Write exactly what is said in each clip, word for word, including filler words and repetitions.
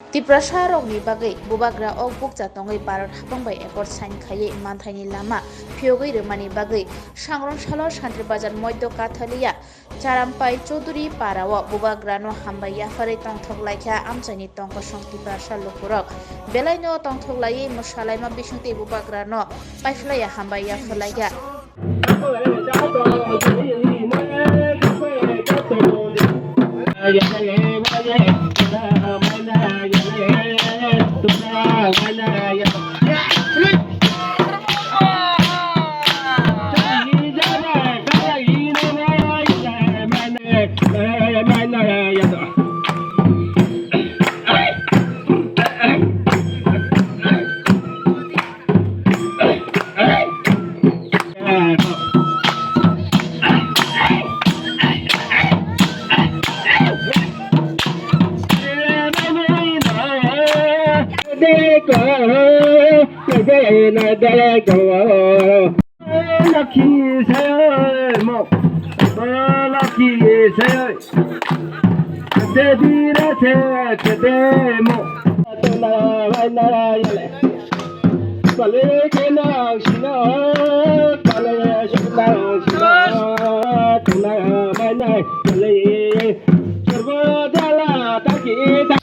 Tiprasa rokni bagwi bubagra o bukcha tongwi Bharat hapang bai accord sign khaiwi manthaini lama phiyogwi rwmani bagwi Sangrong salo Santri Bazar Moiddo Kathalia Charampai Chaudhuri para o bubagra no hambai yapharwi tongthok laikha amchaini tongkosong Tiprasa lukurok. Belai no tongthok laiwi mwsalaima bisingtwi bubagra no paiphlaiya hambai yapharlaikha.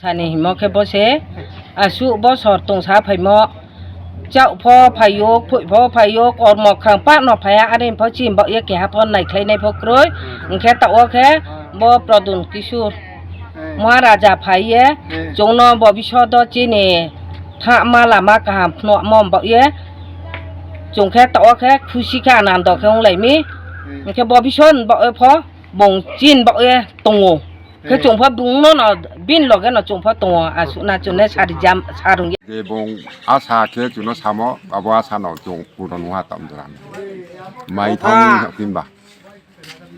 Sani himo khe bo se aswk bosor tongsa phaimo. Chao pho phaio, phoi pho phaio, kormo khang pa no phaiya, are pho chim ba ye keha pho naikhlai nai pho kroi. Hwnkhe ta o khe bo Pradun Kishore Maharaja phai ye, chwngno bo bisodo chini tha ma lama kaham phno mo ba ye, chwng khe ta o khe khusi khe anando khe wng lai mi. Hwnkhe bo biso ba ye pho bong chin ba ye tongo. Khe chwng pho bung no no bin loge no chwng pho tongo, aswk na chwng ne sari jam sarung. Je bong asa khe chwngno samo, abo asa no chwng puron wngha tam jora. Mai thang ni hok hinba.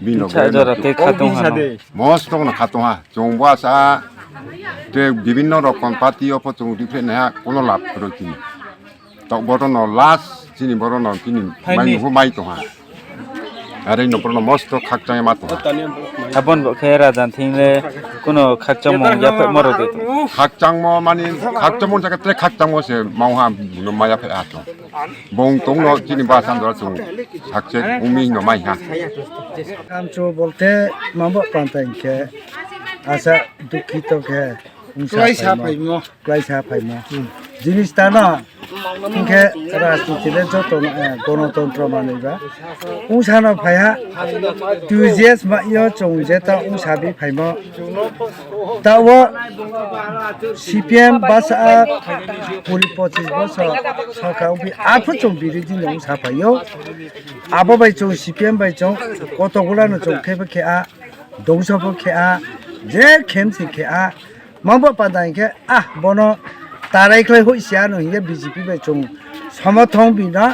Bini loge jora tei khatong hano. Mosto no khatong ha. Chwng bo asa te bibinno rokom party o pho chwng different ha, kono lab kwrwi chini. Tok boto no last chini boro no chini mai nuhu mai tongha. Are no boro no mosto khakchang ma tongha. Abon bo khe rajan thing le kuno khakchang mong ya phe moro de. Khakchang mo mani khakchang mo jaka tre khakchang mo se mauha no maya phe ato. Bong tong no chini ba san dora chung khakche umi no mai ha. Amcho bolte mambo pantai khe asa dukhi to khe. Klaisa phaimo. Klaisa phaimo. Jinis tano hwnkhe rajniti le joto no, eh, gonotontro manwi ba. Wngsa no phaiha, tu je sma yo chwng je ta wngsa bi phaimo. Ta o C P M basa a kuri pochis bosor sarkar wngphi, aphu chwng birodhi no wngsa phaio. Abo bai chwng C P M bai chwng kotokgula no chwng khe khe a, dongsa pho khe a, je khem si khe a. Mambo panda hinkhe, ah, bono tarai khlai hoi sia no hinkhe B J P bai chwng somothong bino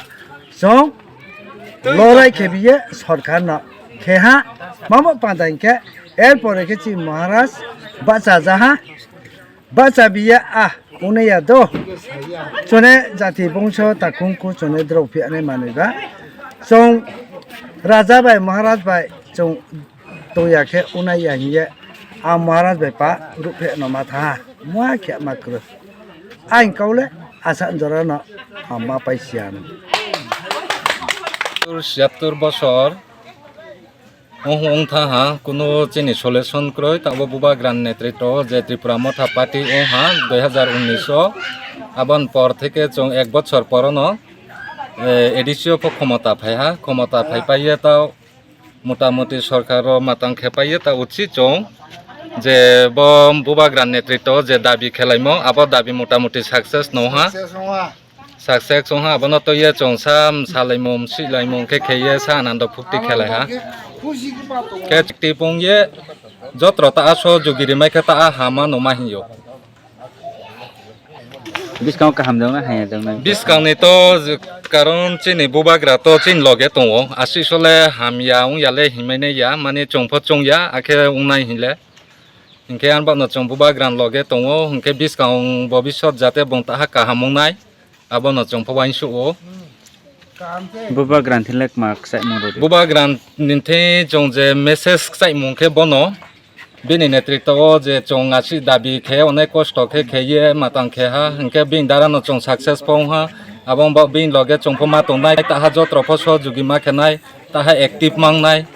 chwng lorai khe biye sorkar no khe ha. Mambo panda hinkhe, er pore khe chini Maharaj bacha ja ha, bacha biye, ah, unaya do. Chone jati bongso takhung ku chone drok phi ane manwi ba. Chwng raja bai Maharaj bai chwng tongya khe unaya hiye a Maharaj bai pa ruh phe no ma tha mua khe ma kru. Ain kaule asa jora no ma pai siya no. Siyattur bosor wng wng tha ha, kunu chini solution kroi, tabo bubagrani netritwo je Tripura Motha Party wng ha dui hazar unnish o, aboni por theke chwng ek bochor porono, eh, A D C o pho khomota phai ha, khomota phai pai ye tao Motamuti sorkar o matang khe pai ye ta uchi chwng je bo bubagra netritwo je dabi khelaimo abo dabi motamuti success no ha. Success wng ha. Success wng ha, abono twi ye chwng sa salaimung silaimung khe khe ye sa anando phukti khelai ha. Khe tipung ye jotro ta a sohojogiri mai khe ta a hama no ma hino. Bwskango kaham dong na hamya dong na? Bwskangni to je karon chini bubagra to chini loge tongo. Aswk sole hamya wngya le hinmai nai ya, mani chwng pho chwng ya, akhe wngnai hinle. Hinkhe ang bono chwng bubagra loge tongo, hinkhe bwskango bobisot jate bwng taha kaham wngnai, abono chwng pho uansuk o. Bubagra thilek ma kwchai mung rwdi. Bubagra ni thwi chwng je message kwchai mung khe bono, Bini netritwo o je chwng aswk dabi khe, onek kosto khe kheye matang khe ha, hinkhe bini dara no chwng success phong ha. Abo wngba bini loge chwng pho ma tongnai, taha jotro pho sohojugima khenai, taha active mangnai.